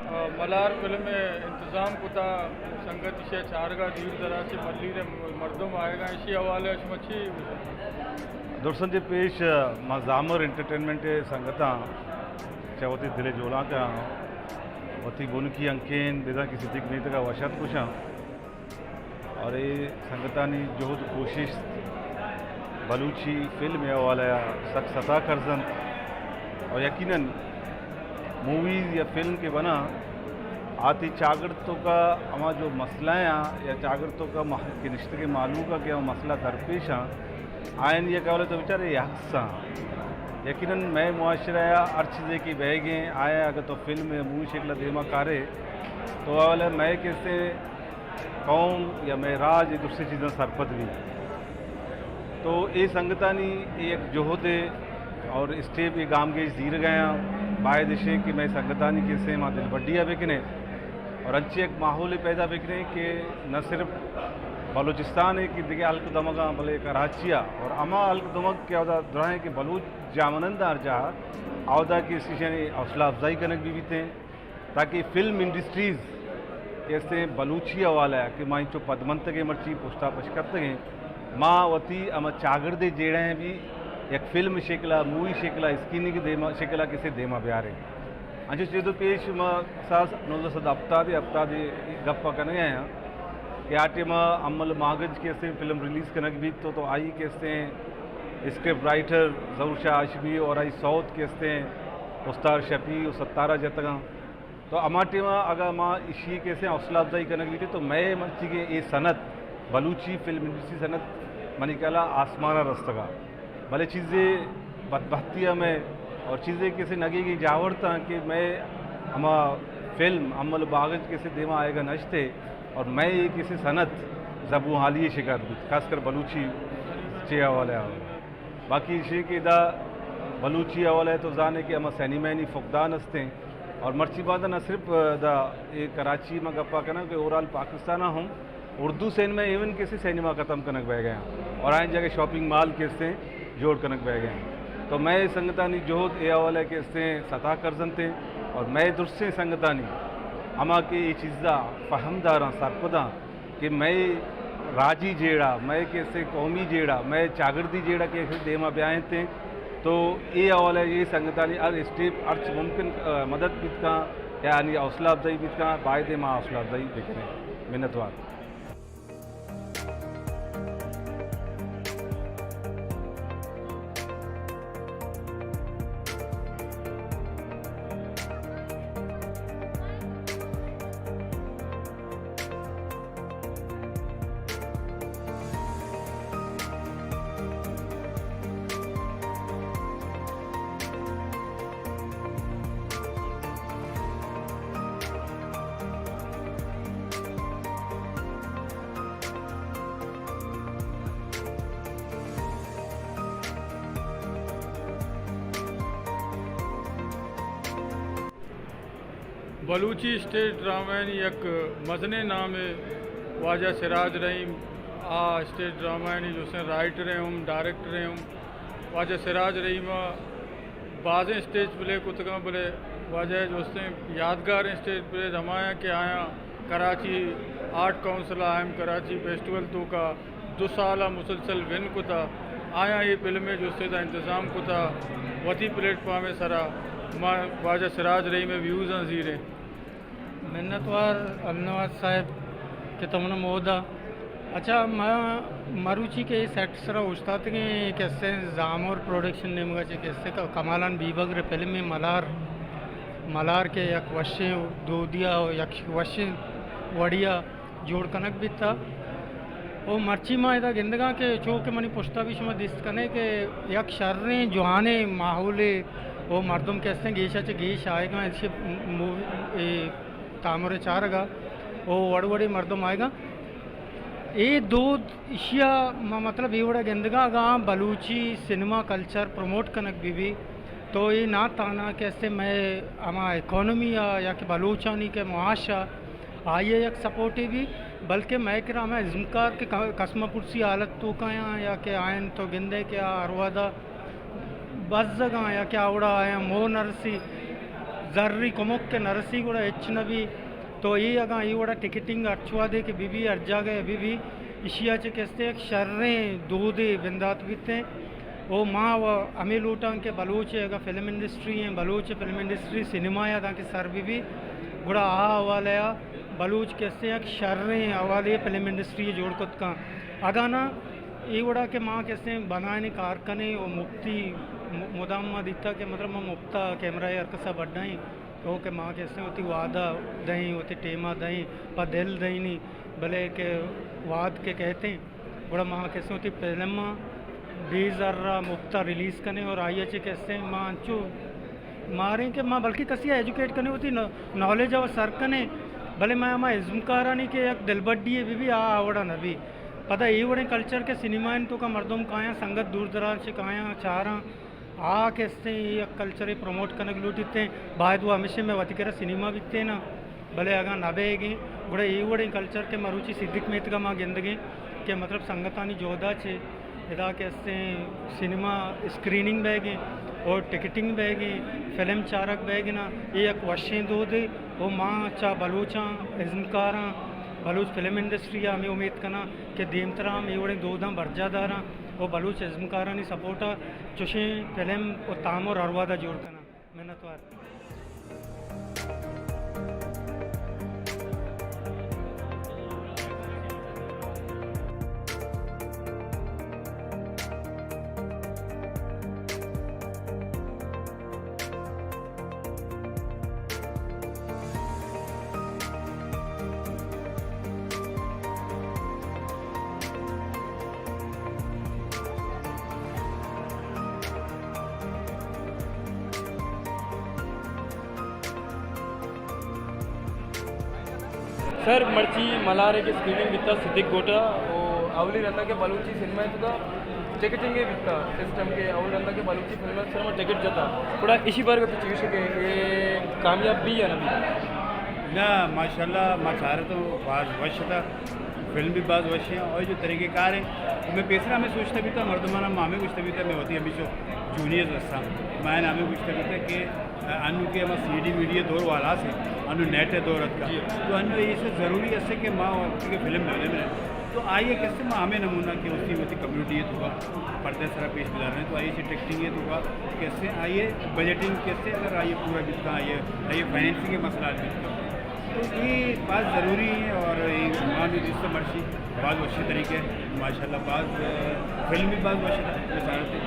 ملار فلم ءِ انتظام کتا، سنگت ایشی ءَ چارگا دیر دراز چہ ملیر ءِ مردم آیگا، ایشی حوالہ ءَ شما چی؟ درستاں چہ پیش ما زامر انٹرٹینمنٹ ءِ سنگتاں چہ وتی دل ءِ جولانکاں وتی بنکی ہنکین بزاں کہ صدیق میتگ ءَ وش آتک گوشاں۔ اور اے سنگتانی جہد و کوشست بلوچی فلم ءِ حوالہ ءَ سک ستا کرز انت۔ اور یقیناً موویز یا فلم کہ بناں، آتی چاگرد توکا ہما جو مسئلہ آں یا چاگرد توکا مح-، کہ نشتگیں مہلوک ءَ کہ ہما مسئلہ درپیش آں، آیانی یک حوالہ تو بچارے، اے عکس آں۔ یقیناً مئے معاشرہ ءَ ہر چیزے کہ بیگیں، آیا اگر تو فلم یا مووی شکل ءَ دیما کارے تو اول مئے کسے قوم یا مئے راج اے درسیں چیزاں سرپد بی۔ تو اے سنگتانی اے یک جہد ءِ اور اسٹیپ اے گامگیج زیرگ ءَ آں۔ باید اش ایں کہ مئے سنگتانی کسے ما دلبڈی ءَ بکنیں اور انچیں یک ماحولے پیدا بکنیں کہ نہ صرف بلوچستان ءِ کہ دگہ ہلک دمگاں، بلے کراچی ءَ اور ہما ہلک دمگ کہ اودا دراہیں کہ بلوچ جاہمنند ہر جاہ اودا کہ ایشانی حوصلہ افزائی کنگ بہ بیتیں۔ تاکہ فلم انڈسٹریز کہ استیں بلوچی حوالہ ءَ کہ ما انچو پدمنتگیں مرچی پشتا پش کپتگیں، ما وتی ہما چاگردے جیڑہ ءَ بھی یک فلم شکل ءَ، مووی شکل ءَ، اسکریننگ دیما، شکل ءَ کسے دیما بیاریں۔ انچو چیز و پیش ما سال نوزدہ سد ہفتاد ءَ، ہفتاد ءَ گپ ءَ کنگ ءَ آں کہ آ ٹائم ءَ امل ماگنج کہ استیں فلم ریلیز کنگ بیت تو، تو آئی کہ استیں اسکرپٹ رائٹر ظہور شاہ ہاشمی اور آئی سوت کہ استیں استار شفیع و ستارہ جتگاں۔ تو ہما ٹائم ءَ اگاں ما ایشی ءِ کسے حوصلہ افزائی کنگ بیتیں تو مئے مرچیگیں اے صنعت، بلوچی فلم انڈسٹری صنعت منی خیال ءَ آسمان ءَ رستگ ءَ۔ بلے چیزے بدبختی ءَ مئے اور چیزے کسے نگیگیں جاورتاں کہ مئے ہما فلم امل باغنج کسے دیما آیگ ءَ نشتے اور مئے اے کسے صنعت زبون حالی ءِ شکار بیت، خاص کر بلوچی چے حوالہ ءَ۔ باقی ایشی کہ ادا بلوچی حوالہ ءَ تو زانے کہ ہما سینمانی فقدان استیں اور مرچی باندا نہ صرف ادا اے کراچی ما گپا کناں کہ اوورآل پاکستان ءَ ہم اردو سینما ایون کسے سینما ختم کنگ بہ گئے ہیں اور آئیں جگہ شاپنگ مال کسے جوڑ کنگ بہ گئے ہیں۔ تو مئے سنگتانی جہد اے حوالہ ءَ کسے ستا کرزنتے اور مئے درسیں سنگتانی ہما کہ اے چیزا فہمداراں سرپداں کہ مئے راجی جیڑہ، مئے کسے قومی جیڑہ، مئے چاگردی جیڑہ کہ دیما بیائینتیں، تو اے حوالہ ءَ اے سنگتانی ہر اسٹیپ ہرچ ممکن، آ، مدد بیت کاں، یعنی حوصلہ افزائی بیت کاں، باید ما حوصلہ افزائی بکنیں۔ منتوار۔ بلوچی اسٹیج ڈرامہ ءِ یک مزنیں نامے واجہ سراج رحیم، آ اسٹیج ڈرامہ ءِ جوستیں رائٹر ءِ ہم، ڈائریکٹر ءِ ہم۔ واجہ سراج رحیم ءَ بازیں اسٹیج پلے کتگاں، بلے واجہ ءِ جوستیں یادگاریں اسٹیج پلے ہمایاں کہ آیاں کراچی آرٹ کونسل ءَ، آئی ایم کراچی فیسٹیول توکا دو سال ءَ مسلسل ون کتا، آیاں اے فلم ءِ جستے دا انتظام کتا، وتی پلیٹ فارم ءِ سرا ما واجہ سراج رحیم ءِ ویوزاں زیریں۔ منتوار النواز صاحب کہ تو منا مودا۔ اچھا، ما مروچی کہ اے سیٹ سرا اوشتاتگیں کہ استیں زامر پروڈکشن نیمگا چہ کہ استیں کمالان بیبگر ءِ فلم ملار، ملار کہ یک وشیں دودیا و یک وشیں وڑیا جوڑ کنگ بیتا۔ او مرچی ما ادا گندگاں کہ چو کہ منی پشتا بھی شما دیست کنے کہ یک شریں جوانیں ماحولے او مردم کہ استیں گیشا چہ گیش آئیگاں، ایشی مو-، اے تامر چارگا او وڑ وڑے مردم آئیگاں۔ اے دود ایشیا ما مطلب اے وڑا گندگاں اگاں بلوچی سینما کلچر پروموٹ کنگ بی بی تو اے نہ تانا کہ استیں مئے ہما اکانومی آ یا کہ بلوچانی کہ معاش آ آئی ءَ یک سپورٹے بی، بلکہ مئے کرا ہمے ازمکار کہ ک-، کسم پرسی حالت توکایاں یا کہ آیان تو گندے کہ آ ہر وہدا بزگاں یا کہ آ وڑا آیاں موہ نرسی، زری کمک کہ نہ رسی گڑا ہچ نہ بی۔ تو اے اگاں اے وڑا ٹکٹنگ ہرچ وہدے کہ بہ بی، ہر جاگہ بہ بی، ایشی ءَ چہ کستے یک شریں دودے بندات بیتیں۔ او ما و ہمے لوٹاں کہ بلوچ ءِ اگاں فلم انڈسٹری ایں، بلوچ ءِ فلم انڈسٹری سینما ءَ دانکہ سر بہ بی، گڑا آ حوالہ ءَ بلوچ کستے یک شریں حوالے فلم انڈسٹری ءَ جوڑ کت کن۔ اگاں نہ اے وڑا کہ ما کسے بنائیں کار کنیں و مفتی م-، مدام ما دیتا کہ مطلب ما مفتا کیمرہ ہر کسا بڈائیں، تو کہ ما کسے وتی وعدہ دئیں، وتی ٹیما دئیں، پہ دل دئینی، بلے کہ وعد کہ کہتیں، گڑا ما کسے وتی فلم بے زر مفتا ریلیز کنیں اور آئی چہ کسے ما انچو ماریں کہ ما بلکہ کسی ایجوکیٹ کنیں، وتی نو-، نالج ءَ سر کنیں، بلے ما ہما ازمکارانی کہ یک دلبڈی بہ بی، آ آ وڑا نہ بی۔ پدا اے وڑیں کلچر کہ سینما انت تو کہ مردم کایاں، سنگت دور دراز چہ کایاں چاراں، آ کسے یک کلچرے پروموٹ کنگ لوٹیتیں، باید وہ ہمیشہ میں وتی کرا سینما بیتیں نا، بلے اگاں نہ بیگیں، گڑا اے وڑیں کلچر کہ مروچی صدیق میتگا ما گندگیں کہ مطلب سنگتانی جہدا چہ ادا کہ استیں سینما اسکریننگ بیگیں اور ٹکٹنگ بیگیں، فلم چارگ بیگنا، اے یک وشیں دودے۔ او ما چا بلوچاں، ازمکاراں، بلوچ فلم انڈسٹری ءَ ہمے امیت کناں کہ دیمترا ہم اے وڑیں دوداں برجاہ داراں و بلوچ ازمکارانی سپورٹ ءَ چوشیں فلم و تامر ہر وہدا جوڑ کناں۔ منتوار۔ سر، مرچی ملارے کہ اسکریننگ بیتا صدیق گوٹا، او اولی رندا کہ بلوچی سینما ءِ توکا ٹکٹنگ بیتا سسٹم کہ اولی رندا کہ بلوچی فلم ءِ سر ما ٹکٹ جتا، گڑا ایشی بارے تو چیز کہ اے کامیاب بی یا نہ بی؟ نہ، ماشاءاللہ، ما چارتوں باز وش اتا۔ فلم بھی باز وش ہیں اور جو طریقہ کار ہے، میں پیسرا ہمیں سوچتا بھی تھا، مردمانا ما ہمیں گوشتا بھی تھا، میں وتی ہمیشہ جونیئر رسا، میں ہمیں گوشتا بھی تھا کہ انو کہ ہما سی ڈی میڈیا دور والا سے، انو نیٹ دور اتکا۔ جی۔ تو انو یہ سے ضروری ہے کہ ما کیونکہ فلم بنانے میں تو آئیے کسے ما ہمیں نمونہ کہ اسی وتی کمیونٹی ہے تو پردے سرا پیش بدار رہے ہیں، تو آئیے سے ٹیکسٹنگ ہے تو کسے آئیے بجٹنگ کسے اگر آئیے پورا بکتا آئیے، آئیے فائنینسنگ کے مسئلہ حل بکتا۔ تو یہ بات ضروری ہے اور یہ ما بھی جس سے مرشی باز وشی طریقے، ماشاءاللہ باز، آ، فلم بھی باز وشی تھا، بچارتے۔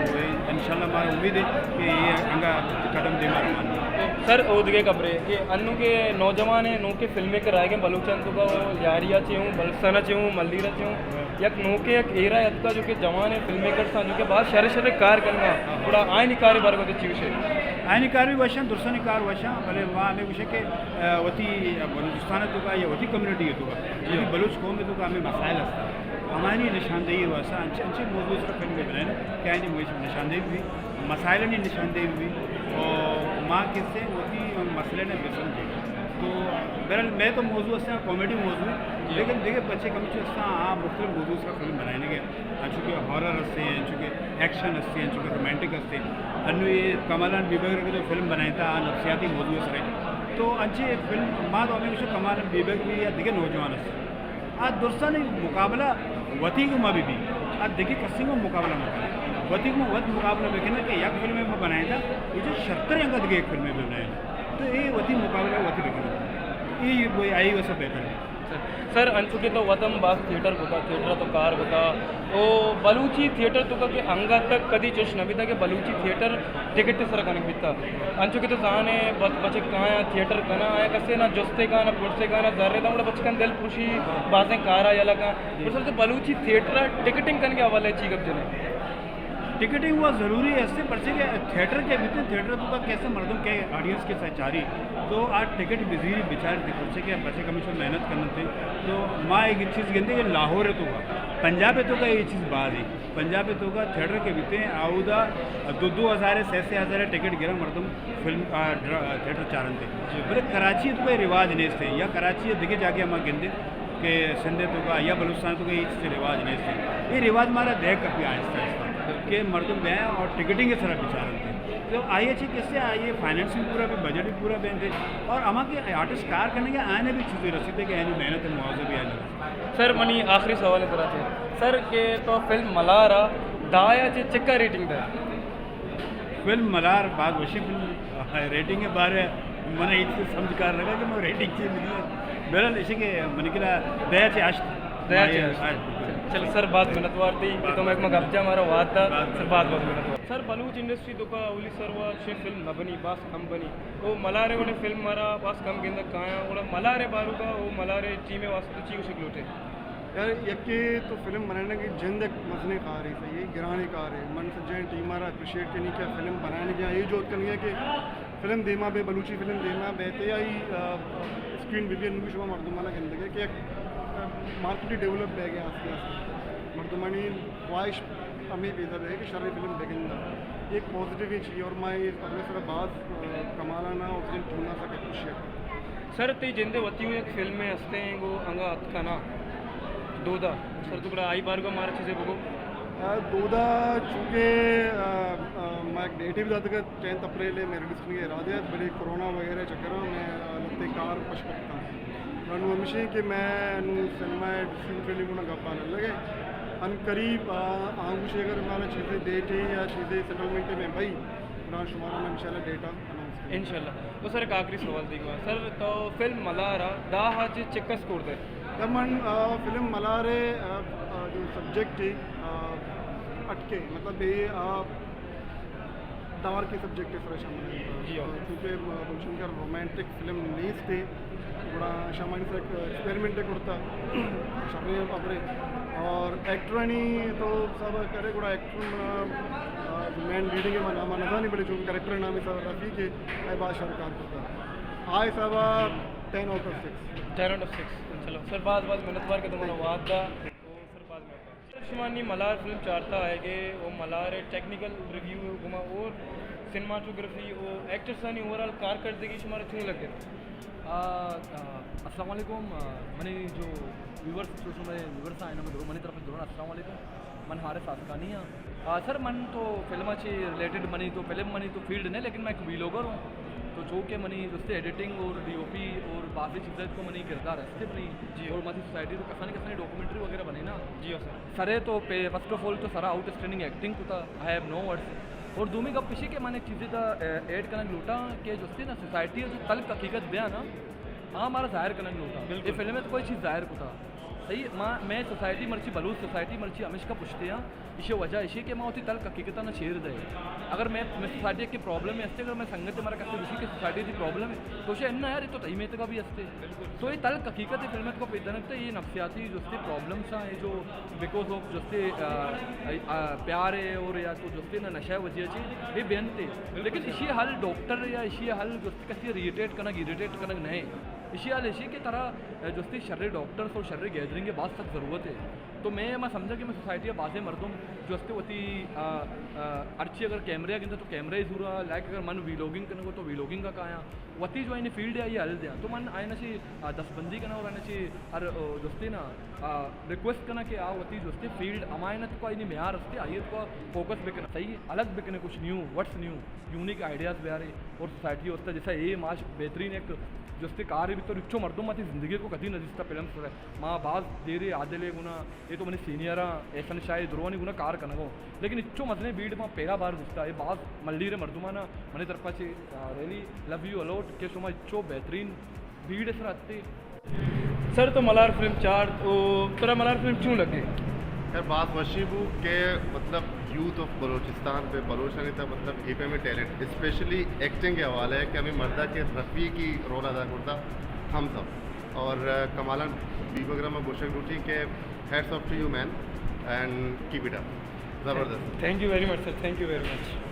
تو انشاءاللہ ہمارا امید ہے کہ یہ انگا قدم دے مارا مانو۔ سر، او دگہ خبرے کہ انو کے نوجوان ہیں، نو کے فلم میکر آئے گئے، بلوچان تو کا وہ یاریا چے ہوں، بلسانا چے ہوں، ملیرا چے ہوں، یک نوکے یک ایرا اتکا جو کہ جوان ہیں فلم میکرز آں جو کہ باز شر شر کار کنگا، گڑا آئینی کار بارے گوتے چی گوشے؟ آئینی کار بھی وشاں، درستانی کار وشاں، بلے ما ہمیں گوشے کہ، آ، وتی بلوچستان تو کا یا وتی کمیونٹی تو کا، جی۔ وتی بلوچ قوم تو کا ہمیں مسائل ہستا، ہماری نشاندہی واسطہ انچے، انچے موضوع سر فلم بنائے کہ آئینی نشاندہی بھی مسائلانی نشاندہی بہ بیت و ما کسے وتی مسئلہ ءَ بہ سمجھیں۔ تو بہرحال مئے تو موضوع است، کامیڈی موضوع، جی۔ لیکن دگہ بچے کم چو است، آ مختلف موضوع سرا فلم بنائینگ ءَ، انچو کہ ہارر است، انچو کہ ایکشن است، انچو کہ رومانٹک است۔ انو یہ کمالان بیبگر کہ جو فلم بنائینتا، آ نفسیاتی موضوع سرا۔ تو انچے فلم ما تو ہمیں گوشو کمالان بیبگر بھی یا دگہ نوجوان است۔ آ درستانی مقابلہ وتی گوں مہ بی بی، آ دگہ کسی گوں مقابلہ مہ کنے۔ وتی گوں وت مقابلہ بکنے کہ یک فلمے ما بنائینتا، اے چہ شرتر انگا دگہ یک فلمے بنائین۔ تو اے وتی مقابلہ وتی بکنے۔ اے، اے آئی واسطہ بہتر ہے۔ سر، انچو کہ تو وت ہم باز تھیٹر کتا، تھیٹر تو کار کتا، او بلوچی تھیٹر تو کا کہ انگا تک کدی چش نہ بیتا کہ بلوچی تھیٹر ٹکٹ سرا کنگ بیتا۔ انچو کہ تو زانے، بچ-، بچک کایاں تھیٹر کنا، آیا کسے نہ جستے کا، نہ پرسے کا، نہ زرے دا، گڑا بچکان دل پروشی، بازیں کارا یلا کا۔ پر سر تو بلوچی تھیٹر ٹکٹنگ کنگے حوالے چی گپ جنے؟ ٹکٹنگ وہ ضروری ہے، اس سے پرچے کہ تھیٹر کے بیتے، تھیٹر تو کا کیسے مردم کے آڈینس کے ساتھ چاری، تو آ ٹکٹ بزیر بیچار تے پرچے کہ بچک ہمیشہ محنت کرنا تھے۔ تو ما ایک چیز گندے کہ لاہور ہے تو کا، پنجاب ہے تو کا یہ چیز باز ہے۔ پنجاب ءِ توکا تھیٹر کہ بیتیں، اودا دو دو ہزار، سے سے ہزار ٹکٹ گرا مردم فلم، آ، ڈرا-، تھیٹر چارنتے۔ جی۔ بلے کراچی ءِ توکا رواج نیست ہے، یا کراچی ءِ دگہ جاگہ ما گندے کہ سندھ ءِ توکا یا بلوچستان ءِ توکا یہ چیز رواج نیست ہے۔ یہ رواج مارا دے کپی آہستہ آہستہ کہ مردم گئے اور ٹکٹنگ ءِ سرا بچارنتے۔ تو آئی ءَ چی کسے آئی ءِ فائنانس بھی پورا بی، بجٹ بھی پورا بینتے، اور ہما کہ آرٹسٹ کار کنگے آئینے بھی چیزے رسیتے کہ اینی محنت معاوضہ بھی آئینے۔ سر، منی آخری سوال ہے ترا چے۔ سر، کہ تو فلم ملار ءَ دہ ءَ چہ چکا ریٹنگ دے؟ فلم ملار باز وشیں فلم، ریٹنگ ءِ بارے من ہچ سمجھ کار لگا کہ من ریٹنگ چی ملی۔ بہرحال، ایشی کہ من کلا دہ ءَ چہ ہشت۔ دہ ءَ چہ ہشت۔ ہشت۔ چلو سر، باز منتوار تئی کہ تو مئے گوما گپ جا، مارا وہد دا۔ سر، باز باز منتوار۔ سر، بلوچ انڈسٹری دکا اولی سروا چے فلم نہ بنی، باز کم بنی۔ او ملارے وڑیں فلم مارا باز کم گندگ کایاں، گڑا ملارے باروگا او ملارے ٹیم ءِ واسطہ تو چی گوشگ لوٹے؟ یار، یکے تو فلم بنائینگ جند یک مزنیں کارے، صحیح ہے، گرانیں کارے۔ من سجہیں ٹیم ءَ را اپریشیٹ کنی کہ فلم بنائینگ ءَ اے جہد کنگ ءَ کہ فلم دیما بے، بلوچی فلم دیما بے تے آئی، آ، اسکرین بہ بی، انو شما مردمانا گندگ ءَ کہ یک، آ، مارکیٹ ڈیولپ بہ گیا آستے آستے۔ مردمانی خواہش ہمے پیدا بہ کہ شریں فلم بگنداں۔ ایک پازیٹیو چیز اور میں اپنے سر باز، آ، کمالانا اور ٹیم ءَ سک خوشی ہے۔ سر، تئی جند ءَ وتی اوں یک فلمے ہستیں گوں انگا اتکا نا، دودا۔ سر، تو گڑا آئی بارگا مارا چیزے بگو۔ آ، دودا چونکہ، آ، آ، ما یک ڈیٹے بھی داتگ ات، ٹینتھ اپریل ءَ مئے ریلیز کنگ ءِ ارادہ ات، بلے کورونا وغیرہ چکراں مئے، آ، لتے کار پش کپتاں۔ گڑا نوں ہمیش ایں کہ مئے نوں سینما ءِ ڈسٹریبیوٹر ءِ گونا گپ ءَ نہ لگے۔ ان قریب، آ، آنگوش اگر مارا چیزے ڈیٹے یا چیزے سیٹلمنٹ مئے بئی، گڑا شمارا ما انشاءاللہ ڈیٹ ءَ انشاءاللہ۔ تو سر، ایک آخری سوال دیگا۔ سر، تو فلم ملار ءَ دہ ءَ چہ چکا سکور دے؟ تو من، آ، فلم ملار ءِ، آ، آ، جو سبجیکٹ ہے، آ، اٹکے، مطلب یہ، آ، دور کے سبجیکٹ ہے سر شامل ہے۔ جی ہاں۔ چونکہ، آ، بلوچی کا رومانٹک فلم نیست ہے، گڑا شامانی سے ایک ایکسپیریمنٹ کرتا، شریں خبرے۔ اور ایکٹرانی تو سب کرے، گڑا ایکٹر منا، آ، مین لیڈنگ ہے، منا، منا نزانی، بلے چونکہ کریکٹر نام ہے سر رفیق ہے، اے بادشاہ کار کرتا۔ آئے صاحب ten out of six. Ten out of six. چلو سر، باز باز منتوار کہ تمہارا وعدہ۔ تو سر، باز منتوار۔ سر، شما نی ملار فلم چارتا آئے گے، او ملار ٹیکنیکل ریویو گما اور سینماٹوگرافی او ایکٹرزانی اوورآل کارکردگی شمارا چون لگے؟ آ، آ، السلام علیکم، آ، منی جو ویورز، جو شمئے ویورز آئے نا، منی طرف درون السلام علیکم۔ من حارث آسکانی ہاں۔ آ، سر، من تو فلم چی ریلیٹڈ، منی تو فلم منی تو فیلڈ نہیں، لیکن میں ایک ویلوگر ہوں۔ تو چونکہ منی جستے ایڈیٹنگ اور ڈی او پی اور باقی چیزیں تو منی کردار ہستے منی۔ جی۔ اور ماتی سوسائٹی تو کسانی کسانی ڈاکومنٹری وغیرہ بنے نا۔ جی ہاں سر۔ سرے تو پہ، فرسٹ آف آل تو سرا آؤٹ اسٹینڈنگ ایکٹنگ کتا، I have no words۔ اور دومی گپ اشی کہ من ایک چیزے تا، اے، ایڈ کنگ لوٹاں کہ جستے نا سوسائٹی جو تلک حقیقت بیا نا، آ مارا ظاہر کنگ لوٹاں۔ بالکل۔ اے فلم تو کوئی چیز ظاہر کتا۔ صحیح، ما، میں سوسائٹی مرچی، بلوچ سوسائٹی مرچی ہمیشہ پشتے ہاں۔ ایشی وجہ ایشی کہ ما وتی تلک حقیقتاں نہ شیر دے۔ اگر میں، میں سوسائٹی کے پرابلم میں ہستے، اگر میں سنگت مارا کسے گوشی کہ سوسائٹی دی پرابلم ہے، تو شے نہ یار، یہ تو تئی میتگا بھی ہستے۔ تو یہ تلک حقیقت ہے، فلم کو پیدا نکتا، یہ نفسیاتی جو ہستے پرابلمز ہیں، یہ جو بیکاز آف جو ہستے، آ، آ، پیار ہے اور یا تو جو ہستے نا نشہ وجہ چی، یہ بینتے۔ لیکن ایشی حل ڈاکٹر یا ایشی حل جو ہستے کسی ریٹیٹ کنگ، اریٹیٹ کنگ نہیں۔ ایشی حال ایشی کہ ترا، آ، جو ہستے شرے ڈاکٹرز اور شرے گیدرنگ باز سخت ضرورت ہے۔ تو میں، میں سمجھا کہ میں سوسائٹی ءَ بازیں مردم جو ہستے وتی، آ، آ، ہرچی اگر کیمرہ گندے تو کیمرہ ہی زورا، لائک اگر من ویلوگنگ کنگو تو ویلوگنگ کا کایاں، وتی جو اینی فیلڈ ہے یہ ہل دیاں۔ تو من آئینا چی، آ، دستبندی کنا اور آئینا چی ہر، آ، جو ہستے نا، آ، ریکویسٹ کنا کہ آ وتی جو ہستے فیلڈ ہمائینا تو کا اینی معیار ہستے، آئیے تو کا فوکس بکنا، صحیح الگ بکنے، کچھ new, what's new, unique ideas بیارے اور سوسائٹی واسطہ جیسا اے ماش بہترین ایک جو ہستے کار ہے بھی تو رچو مردم آتی زندگی کو کدی نہ دیستا فلم سر۔ ما باز دیرے عادل ءِ گنا، اے تو منی سینئر آں، احسن شاہ ءِ درونی گنا کار کنگو۔ لیکن اچو مزنیں بیڑ ما پیرا بار گفتا، اے باز ملیر مردمانا منی طرفا چے، آ، ریلی لو یو الاٹ کہ شما اچو بہترین بیڑ سر اتے۔ سر تو ملار فلم چار، او ترا ملار فلم چون لگے؟ یار باز خوشی بو کہ مطلب یوتھ آف بلوچستان پہ بلوچانی تا مطلب اے پہ میں ٹیلنٹ، اسپیشلی ایکٹنگ کے حوالے ہے کہ ہمیں مردا کے رفیقی رول ادا کرتا ہم سب۔ اور، آ، کمالان بی بگر میں گوشگ لوٹی کہ hats off to you man and keep it up۔ زبردست۔ Thank you very much sir, thank you very much۔